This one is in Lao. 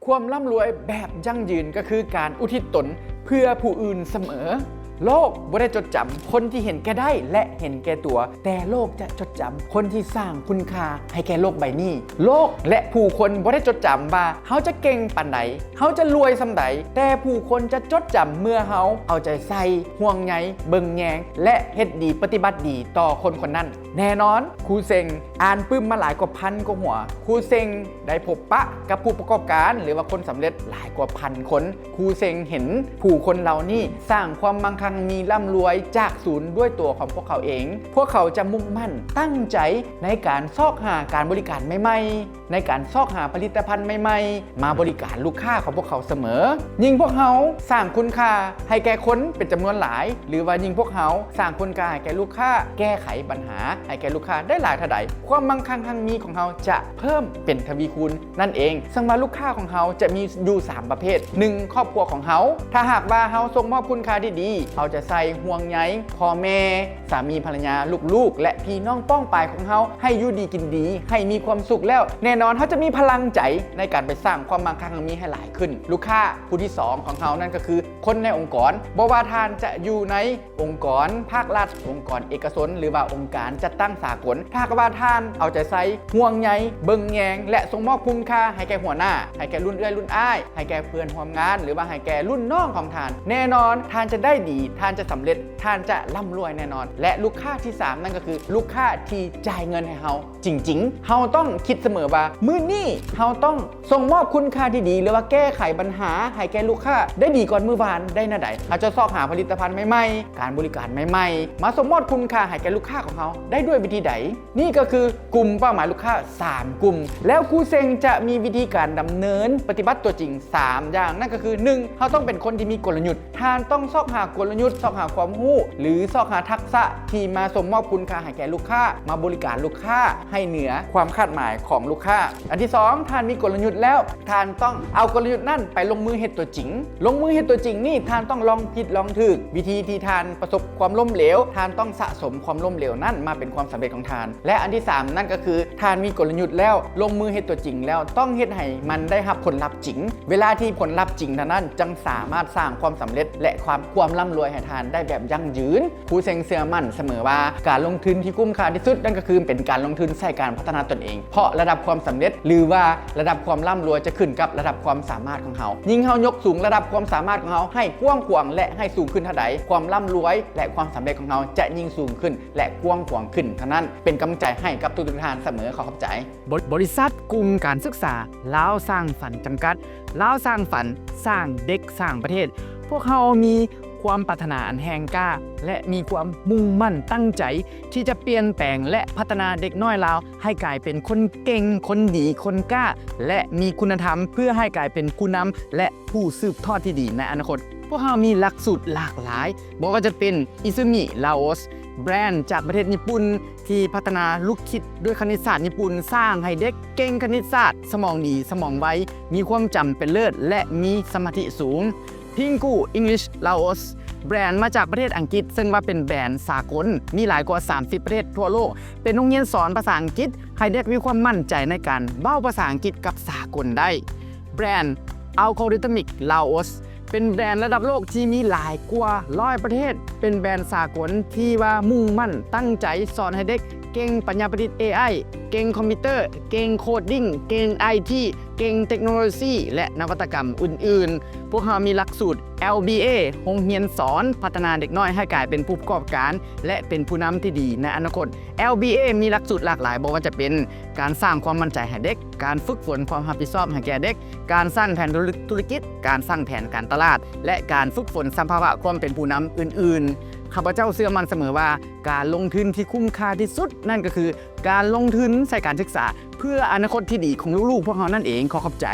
ຄວາມລ່ຳລວຍແບບຢັ້ງຢືນກໍຄືການອຸທິດຕົນເພື່ອຜູ້ອື່ນສະເໝີ. ໂລກບໍ່ໄດ້ຈົດຈຳຄົນທີ່ເຫັນແກ່ໄດ້ ແລະ ເຫັນແກ່ຕົວ, ແຕ່ໂລກຈະຈົດຈຳຄົນທີ່ສ້າງຄຸນຄ່າໃຫ້ແກ່ໂລກໃບນີ້. ໂລກ ແລະ ຜູ້ຄົນບໍ່ໄດ້ຈົດຈຳວ່າເຮົາຈະເກັ່ງປານໃດ, ເຮົາຈະລວຍສ່ຳໃດ, ແຕ່ຜູ້ຄົນຈະຈົດຈຳເມື່ອເຮົາເອົາໃຈໃສ່, ຫ່ວງໃຍ, ເບິ່ງແຍງ ແລະ ເຮັດດີປະຕິບັດດີຕໍ່ຄົນຄົນນັ້ນ. ແນ່ນອນ, ຄູເຊັງອ່ານປຶ້ມມາຫຼາຍກວ່າພັນກວ່າຫົວ. ຄູເຊັງໄດ້ພົບປະກັບຜູ້ປະກອບການ ຫຼືວ່າຄົນສຳເລັດຫຼາຍກວ່າພັນຄົນ. ຄູເຊັງເຫັນຜູ້ຄົນເຫຼົ່ານີ້ສ້າງຄວາມມັ່ງຄັ່ງມີລ່ຳລວຍຈາກສູນດ້ວຍຕົວຂອງພວກເຂົາເອງ. ພວກເຂົາຈະມຸ່ງໝັ້ນຕັ້ງໃຈໃນການຊອກຫາການບໍລິການໃໝ່ໆ, ໃນການຊອກຫາຜະລິດຕະພັນໃໝ່ໆ ມາບໍລິການລູກຄ້າຂອງພວກເຂົາສະເໝີ. ຍິ່ງພວກເຮົາສ້າງຄຸນຄ່າໃຫ້ແກ່ຄົນເປັນຈຳນວນຫຼາຍ ຫຼືວ່າຍິ່ງພວກເຮົາສ້າງຄຸນຄ່າໃຫ້ແກ່ລູກຄ້າ, ແກ້ໄຂບັນຫາໃຫ້ແກ່ລູກຄ້າໄດ້ຫຼາຍເທົ່າໃດ, ຄວາມມັ່ງຄັ່ງຮັ່ງມີຂອງເຮົາຈະເພີ່ມເປັນທະວີຄູນນັ້ນເອງ. ເຊິ່ງວ່າລູກຄ້າຂອງເຮົາຈະມີຢູ່ສາມປະເພດ. ໜຶ່ງ, ຄອບຄົວຂອງເຮົາ. ຖ້າຫາກວ່າເຮົາສົ່ງມອບຄຸນຄ່າທີ່ດີ, ເອົາໃຈໃສ່, ຫ່ວງໃຍພໍ່ແມ່, ສາມີ, ພັນລະຍາ, ລູກໆ ແລະ ພີ່ນ້ອງປ້ອງປາຍຂອງເຮົາໃຫ້ຢູ່ດີກິນດີ, ໃຫ້ມີຄວາມສຸກແລ້ວ, ແນ່ນອນເຮົາຈະມີພະລັງໃຈໃນການໄປສ້າງຄວາມມັ່ງຄັ່ງຮັ່ງມີໃຫ້ຫຼາຍຂຶ້ນ. ລູກຄ້າຜູ້ທີສອງຂອງເຮົານັ້ນກໍຄືຄົນໃນອົງກອນ. ບໍ່ວ່າທ່ານຈະຢູ່ໃນອົງກອນພາກລັດ, ອົງກອນເອກະຊົນ ຫຼືວ່າອົງການຈັດຕັ້ງສາກົນ, ຖ້າຫາກວ່າທ່ານເອົາໃຈໃສ່, ຫ່ວງໃຍ, ເບິ່ງແຍງ ແລະ ສົ່ງມອບຄຸນຄ່າໃຫ້ແກ່ຫົວໜ້າ, ໃຫ້ແກ່ລຸ້ນເອື້ອຍລຸ້ນອ້າຍ, ໃຫ້ແກ່ເພື່ອນຮ່ວມງານ ຫຼືວ່າໃຫ້ແກ່ລຸ້ນນ້ອງຂອງທ່ານ, ແນ່ນອນທ່ານຈະໄດ້ດີ, ທ່ານຈະສຳເລັດ, ທ່ານຈະລ່ຳລວຍແນ່ນອນ. ແລະ ລູກຄ້າທີສາມນັ້ນກໍຄືລູກຄ້າທີ່ຈ່າຍເງິນໃຫ້ເຮົາຈິງໆ. ເຮົາຕ້ອງຄິດສະເໝີວ່າ ມື້ນີ້ເຮົາຕ້ອງສົ່ງມອບຄຸນຄ່າທີ່ດີ ຫຼືວ່າແກ້ໄຂບັນຫາໃຫ້ແກ່ລູກຄ້າໄດ້ດີກ່ອນມື້ວານໄດ້ແນວໃດ. ເຮົາຈະຊອກຫາຜະລິດຕະພັນໃໝ່ໆ, ການບໍລິການໃໝ່ໆ ມາສົ່ງມອບຄຸນຄ່າໃຫ້ແກ່ລູກຄ້າຂອງເຮົາໄດ້ດ້ວຍວິທີໃດ? ນີ້ກໍຄືກຸ່ມເປົ້າໝາຍລູກຄ້າສາມກຸ່ມ. ແລ້ວຄູເຊັງຈະມີວິທີການດຳເນີນປະຕິບັດຕົວຈິງສາມຢ່າງ. ນັ້ນກໍຄື ໜຶ່ງ, ເຮົາຕ້ອງເປັນຄົນທີ່ມີກົນລະຍຸດ. ທ່ານຕ້ອງຊອກຫາກົນລະຍຸດ, ຊອກຫາຄວາມຮູ້ ຫຼື ຊອກຫາທັກສະທີ່ມາສົ່ງມອບຄຸນຄ່າໃຫ້ແກ່ລູກຄ້າ, ມາບໍລິການລູກຄ້າໃຫ້ເໜືອຄວາມຄາດໝາຍຂອງລູກຄ້າ. ອັນທີສອງ, ທ່ານມີກົນລະຍຸດແລ້ວ, ທ່ານຕ້ອງເອົາກົນລະຍຸດນັ້ນໄປລົງມືເຮັດຕົວຈິງ. ລົງມືເຮັດຕົວຈິງນີ້, ທ່ານຕ້ອງລອງຜິດລອງຖືກ. ວິທີທີ່ທ່ານປະສົບຄວາມລົ້ມເຫຼວ, ທ່ານຕ້ອງສະສົມຄວາມລົ້ມເຫຼວນັ້ນມາເປັນຄວາມສຳເລັດຂອງທ່ານ. ແລະ ອັນທີສາມນັ້ນກໍຄື ທ່ານມີກົນລະຍຸດແລ້ວ, ລົງມືເຮັດຕົວຈິງແລ້ວ, ຕ້ອງເຮັດໃຫ້ມັນໄດ້ຮັບຜົນລັບຈິງ. ເວລາທີ່ຜົນລັບຈິງເທົ່ານັ້ນ ຈຶ່ງສາມາດສ້າງຄວາມສຳເລັດ ແລະ ຄວາມ ຄວາມລ່ຳລວຍໃຫ້ທ່ານໄດ້ແບບຢັ້ງຢືນ. ຄູເຊັງເຊື່ອໝັ້ນສະເໝີວ່າ ການລົງທຶນທີ່ຄຸ້ມຄ່າທີ່ສຸດນັ້ນກໍຄືເປັນການລົງທຶນໃສ່ການພັດທະນາຕົນເອງ, ເພາະລະດັບຄວາມສຳເລັດ ຫຼືວ່າລະດັບຄວາມລ່ຳລວຍຈະຂຶ້ນກັບລະດັບຄວາມສາມາດຂອງເຮົາ. ຍິ່ງເຮົາຍົກສູງລະດັບຄວາມສາມາດຂອງເຮົາໃຫ້ກວ້າງຂວາງ ແລະ ໃຫ້ສູງຂຶ້ນເທົ່າໃດ, ຄວາມລ່ຳລວຍ ແລະ ຄວາມສຳເລັດຂອງເຮົາຈະຍິ່ງສູງຂຶ້ນ ແລະ ກວ້າງຂວາງຂຶ້ນເທົ່ານັ້ນ. ເປັນກຳລັງໃຈໃຫ້ກັບທຸກໆທ່ານສະເໝີ. ຂໍຂອບໃຈ. ບໍ ບໍລິສັດກຸ່ມການສຶກສາລາວສ້າງຝັນຈຳກັດ, ລາວສ້າງຝັນ, ສ້າງເດັກ, ສ້າງປະເທດ. ພວກເຮົາມີຄວາມປາດຖະໜາອັນແຮງກ້າ ແລະ ມີຄວາມມຸ່ງໝັ້ນຕັ້ງໃຈທີ່ຈະປ່ຽນແປງ ແລະ ພັດທະນາເດັກນ້ອຍລາວໃຫ້ກາຍເປັນຄົນເກັ່ງ, ຄົນດີ, ຄົນກ້າ ແລະ ມີຄຸນນະທຳ ເພື່ອໃຫ້ກາຍເປັນຜູ້ນຳ ແລະ ຜູ້ສືບທອດທີ່ດີໃນອະນາຄົດ. ພວກເຮົາມີຫຼັກສູດຫຼາກຫຼາຍ, ບໍ່ວ່າຈະເປັນ Izumi Laos, ແບຣນຈາກປະເທດຍີ່ປຸ່ນ ທີ່ພັດທະນາລູກຄິດດ້ວຍຄະນິດສາດຍີ່ປຸ່ນ, ສ້າງໃຫ້ເດັກເກັ່ງຄະນິດສາດ, ສະໝອງດີ, ສະໝອງໄວ, ມີຄວາມຈຳເປັນເລີດ ແລະ ມີສະມາທິສູງ. Pinggu English Laos, ແບຣນມາຈາກປະເທດອັງກິດ, ເຊິ່ງວ່າເປັນແບຣນສາກົນ, ມີຫຼາຍກວ່າສາມສິບປະເທດທົ່ວໂລກ, ເປັນໂຮງຮຽນສອນພາສາອັງກິດ ໃຫ້ເດັກມີຄວາມໝັ້ນໃຈໃນການເວົ້າພາສາອັງກິດກັບສາກົນໄດ້. ແບຣນ Algorithmic Laos ເປັນແບຣນລະດັບໂລກທີ່ມີຫຼາຍກວ່າຮ້ອຍປະເທດ, ເປັນແບຣນສາກົນທີ່ວ່າມຸ່ງໝັ້ນຕັ້ງໃຈສອນໃຫ້ເດັກເກັ່ງປັນຍາປະດິດ ເອໄອ, ເກັ່ງຄອມພິວເຕີ, ເກັ່ງໂຄດດິ້ງ, ເກັ່ງໄອທີ, ເກັ່ງເຕັກໂນໂລຊີ ແລະ ນະວັດຕະກຳອື່ນໆ. ພວກເຮົາມີຫຼັກສູດ ແອລບີເອ ໂຮງຮຽນສອນພັດທະນາເດັກນ້ອຍໃຫ້ກາຍເປັນຜູ້ປະກອບການ ແລະ ເປັນຜູ້ນຳທີ່ດີໃນອະນາຄົດ. ແອລບີເອ ມີຫຼັກສູດຫຼາກຫຼາຍ, ບໍ່ວ່າຈະເປັນການສ້າງຄວາມໝັ້ນໃຈໃຫ້ເດັກ, ການຝຶກຝົນຄວາມຮັບຜິດຊອບໃຫ້ແກ່ເດັກ, ການສ້າງແຜນທຸລະກິດ, ການສ້າງແຜນການຕະຫຼາດ ແລະ ການຝຶກຝົນສະພາວະຄວາມເປັນຜູ້ນຳອື່ນໆ. ຂ້າພະເຈົ້າເຊື່ອໝັ້ນສະເໝີວ່າ ການລົງທຶນທີ່ຄຸ້ມຄ່າທີ່ສຸດ ນັ້ນກໍຄືການລົງທຶນໃສ່ການສຶກສາ ເພື່ອອະນາຄົດທີ່ດີຂອງລູກໆພວກເຮົານັ້ນເອງ. ຂໍຂອບໃຈ.